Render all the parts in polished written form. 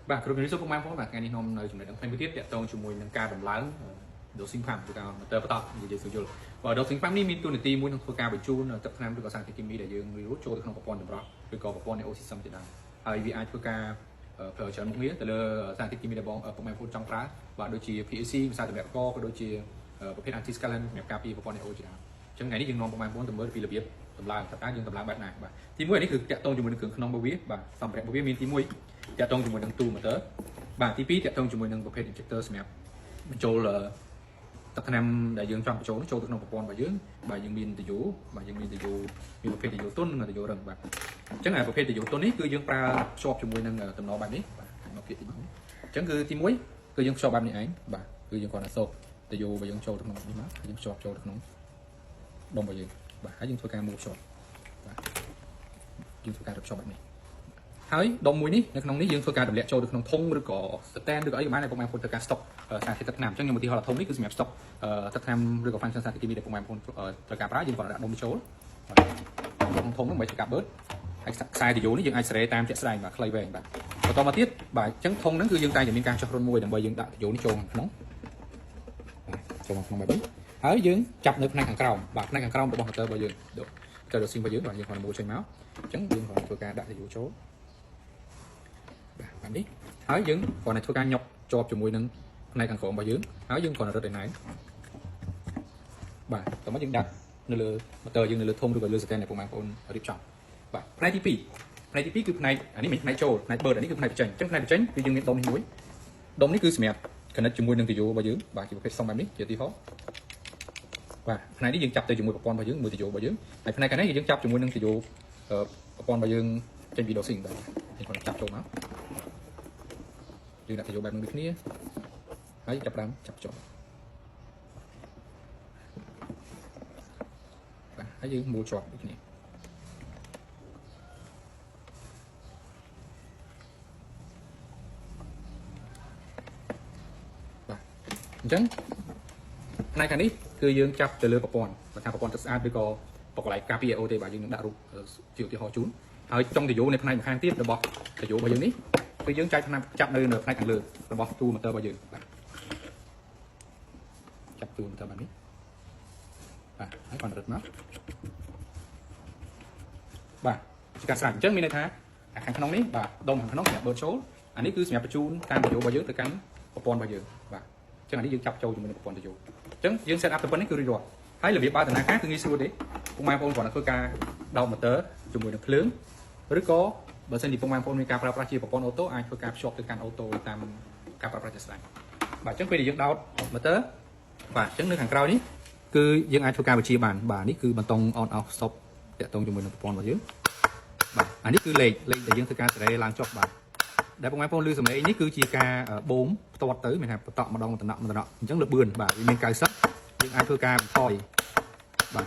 បាទគ្រប់ជំរាបសួរពុកម៉ែបងប្អូនបាទថ្ងៃនេះនាំនៅចំណុចដឹងផ្សេងមួយទៀតតាក់ទងជាមួយនឹងការដំឡើង dosing pump ឬក៏ motor បន្តនិយាយស្រួលយល់បាទ dosing pump នេះមានតួនាទីមួយក្នុងធ្វើការបញ្ជូនទឹកថ្នាំឬក៏សារធាតុគីមីដែលយើងរៀបចូលទៅក្នុងប្រព័ន្ធចម្រោះឬក៏ប្រព័ន្ធ AO system ជាដើមហើយវាអាចធ្វើការប្រើច្រើនមុខងារទៅលើសារធាតុគីមីដែលបងពុកម៉ែបងប្អូនចង់ប្រើបាទដូចជា PAC ភាសាសម្រាប់កក៏ដូចជាប្រភេទ anti scalant សម្រាប់ការពារប្រព័ន្ធ AO ជាដើមអញ្ចឹងថ្ងៃនេះយើងនាំពុកម៉ែបងប្អូនទៅមើលពីរបៀបតម្លើងតើយើងតម្លើងបែបណាបាទទី1នេះគឺតាក់ទងជាមួយនឹងគ្រឿងក្នុងរបស់វាបាទសម្ភារៈរបស់វាមានទី1តាក់ទងជាមួយនឹងទូ motor បាទទី2តាក់ទងជាមួយនឹងប្រភេទ injector សម្រាប់បញ្ចូលទឹកថ្នាំដែលយើងចង់បញ្ចូលចូលទៅក្នុងប្រព័ន្ធរបស់យើងបាទយើងមានតយោបាទយើងមានតយោមានប្រភេទតយោទុននិងតយោរឹងបាទអញ្ចឹងប្រភេទតយោទុននេះគឺយើងប្រើភ្ជាប់ជាមួយនឹងតំណបែបនេះបាទមកពាក្យទី1អញ្ចឹងគឺទី1គឺយើងភ្ជាប់បែបនេះឯងបាទគឺយើងគ្រាន់តែសូកតយោរបស់យើងចូលទៅក្នុងនេះមកយើងភ្ជាប់ចូលទៅក្នុងដុំរបស់យើងបាទហើយយើងធ្វើការមួភ្ជាប់បាទយើងធ្វើការរឹបភ្ជាប់បែបនេះហើយដុំមួយនេះនៅក្នុងនេះយើងធ្វើការទម្លាក់ចូលទៅក្នុងធុងឬក៏ stand ឬក៏អីក៏បានដែរពុកម៉ែបងប្អូនធ្វើការ stock សារធាតុទឹកថ្នាំអញ្ចឹងខ្ញុំឧទាហរណ៍ថាធុងនេះគឺសម្រាប់ stock ទឹកថ្នាំឬក៏ function សារធាតុគីមីដែលពុកម៉ែបងប្អូនត្រូវការប្រើយើងគ្រាន់តែដាក់ដុំចូលបាទក្នុងធុងហ្នឹងមិនធ្វើការបឺតហើយខ្សែទុយោនេះយើងអាចសេរីតាមជាក់ស្ដែងបាទខ្លីវែងបាទបន្តមកទៀតបាទអញ្ចឹងធុងហ្នឹងគឺយើងតែងតែមានការចោះរុនមួយដើម្បីយើងដាក់ទុយោនេះចូលក្នុងចូលក្នុងបែបនេះហើយយើងចាប់នៅផ្នែកខាងក្រោមបាទផ្នែកខាងក្រោមរបស់ motor របស់យើងចូលដល់ស៊ីងរបស់យើងបាទយើងគ្រាន់តែមួលចេញមកអញ្ចឹងយើងគ្រាន់តែធ្វើការដាក់ទុយោចូលបាទបែបនេះហើយយើងគ្រាន់តែធ្វើការញាប់ជាប់ជាមួយនឹងផ្នែកខាងក្រោមរបស់យើងហើយយើងគ្រាន់តែរឹតឲ្យណែនបាទតោះមកយើងដាក់នៅលើ motor យើងនៅលើធុងឬក៏លើ stand ដែលពុកម៉ែបងប្អូនរៀបចំបាទផ្នែកទី2ផ្នែកទី2គឺផ្នែកអានេះមិនផ្នែកចូលផ្នែកបឺតអានេះគឺផ្នែកបញ្ចេញអញ្ចឹងផ្នែកបញ្ចេញគឺយើងមានដុំនេះមួយដុំនេះគឺសម្រាប់ connect ជាមួយនឹងទុយោរបស់យើងបាទជាប្រភេទសុំបែបនេះជាឧទាហរណ៍បាទផ្នែកនេះយើងចាប់ទៅជាមួយប្រព័ន្ធរបស់យើងមួយទុយោរបស់យើងហើយផ្នែកខាងនេះយើងចាប់ជាមួយនឹងទុយោប្រព័ន្ធរបស់យើងចេញពី dosing បាទយើងគ្រាន់តែចាប់ចូលមកយើងដាក់ទុយោបែបនេះដូចគ្នាហើយចាប់ដើមចាប់ចូលបាទហើយយើងមួលជាប់ដូចគ្នាបាទអញ្ចឹងផ្នែកខាងនេះគឺយើងចាប់ទៅលើប្រព័ន្ធបើថាប្រព័ន្ធទឹកស្អាតឬក៏បកន្លែងការពារ AO ទេបាទយើងនឹងដាក់រូបជាឧទាហរណ៍ជូនហើយចុងទុយោនៅផ្នែកម្ខាងទៀតរបស់ទុយោរបស់យើងនេះគឺយើងចែកថ្នាំចាប់នៅផ្នែកខាងលើរបស់ទូ motor របស់យើងបាទចាប់ទូ motor បែបនេះបាទហើយគាត់រត់មកបាទជាការស្រេចអញ្ចឹងមានន័យថាខាងក្នុងនេះបាទដុំខាងក្នុងសម្រាប់បឺតចូលអានេះគឺសម្រាប់បញ្ជូនតាមទុយោរបស់យើងទៅកាន់ប្រព័ន្ធរបស់យើងបាទអញ្ចឹងអានេះយើងចាប់ចូលជាមួយនឹងប្រព័ន្ធទុយោអញ្ចឹងយើង set up ទៅប៉ុណ្្នេះគឺរួចរាល់ហើយរបៀបបើកដំណើរការគឺងាយស្រួលទេពុកម៉ែបងប្អូនគ្រាន់តែធ្វើការដោត motor ជាមួយនឹងភ្លើងឬក៏បើសិនជាពុកម៉ែបងប្អូនមានការប្រើប្រាស់ជាប្រព័ន្ធ auto អាចធ្វើការភ្ជាប់ទៅកាន់ auto តាមការប្រើប្រាស់ជាក់ស្ដែងបាទអញ្ចឹងពេលដែលយើងដោត motor បាទអញ្ចឹងនៅខាងក្រោយនេះគឺយើងអាចធ្វើការបញ្ជាបានបាទនេះគឺបន្ត on off stop តាក់ទងជាមួយនឹងប្រព័ន្ធរបស់យើងបាទអានេះគឺលេខដែលយើងធ្វើការសេរីឡើងចុះបាទដែលពុកម៉ែបងប្អូនឮសំឡេងនេះគឺជាការបូមផ្ទាត់ទៅមានថាបន្តម្ដងតំណក់ម្ដងអញ្ចឹងលបឿនបាទវាមាន90យើងអាចធ្វើការបន្ថយបាទ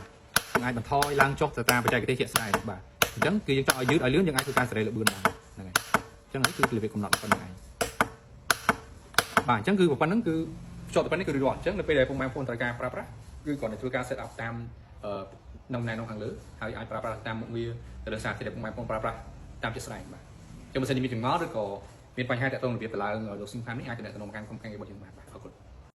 យើងអាចបន្ថយឡើងចុះទៅតាមបច្ចេកទេសជាក់ស្ដែងបាទអញ្ចឹងគឺយើងចង់ឲ្យយឺតឲ្យលឿនយើងអាចធ្វើការសេរីលបឿនបានហ្នឹងហើយអញ្ចឹងនេះគឺរបៀបកំណត់ប៉ុណ្្នឹងឯងបាទអញ្ចឹងគឺប៉ុណ្្នឹងគឺភ្ជាប់ទៅប៉ុណ្្នេះគឺរួចរាល់អញ្ចឹងនៅពេលដែលពុកម៉ែបងប្អូនត្រូវការប្រើប្រាស់គឺគ្រាន់តែធ្វើការ set up តាមក្នុងណែនាំខាងលើហើយអាចប្រើប្រាស់តាមមុខងារទៅលើសារធាតុដែលពុកម៉ែបងប្អូនប្រើប្រាស់តាមជាក់ស្ដែងបាទអញ្ចឹងបើសិនជាមានចម្ងល់ឬក៏មានបញ្ហាតាក់ទងរបៀបតម្លើង dosing pump នេះអាចទំនាក់ទំនងមកកាន់ក្រុមការងាររបស់យើងបានបាទ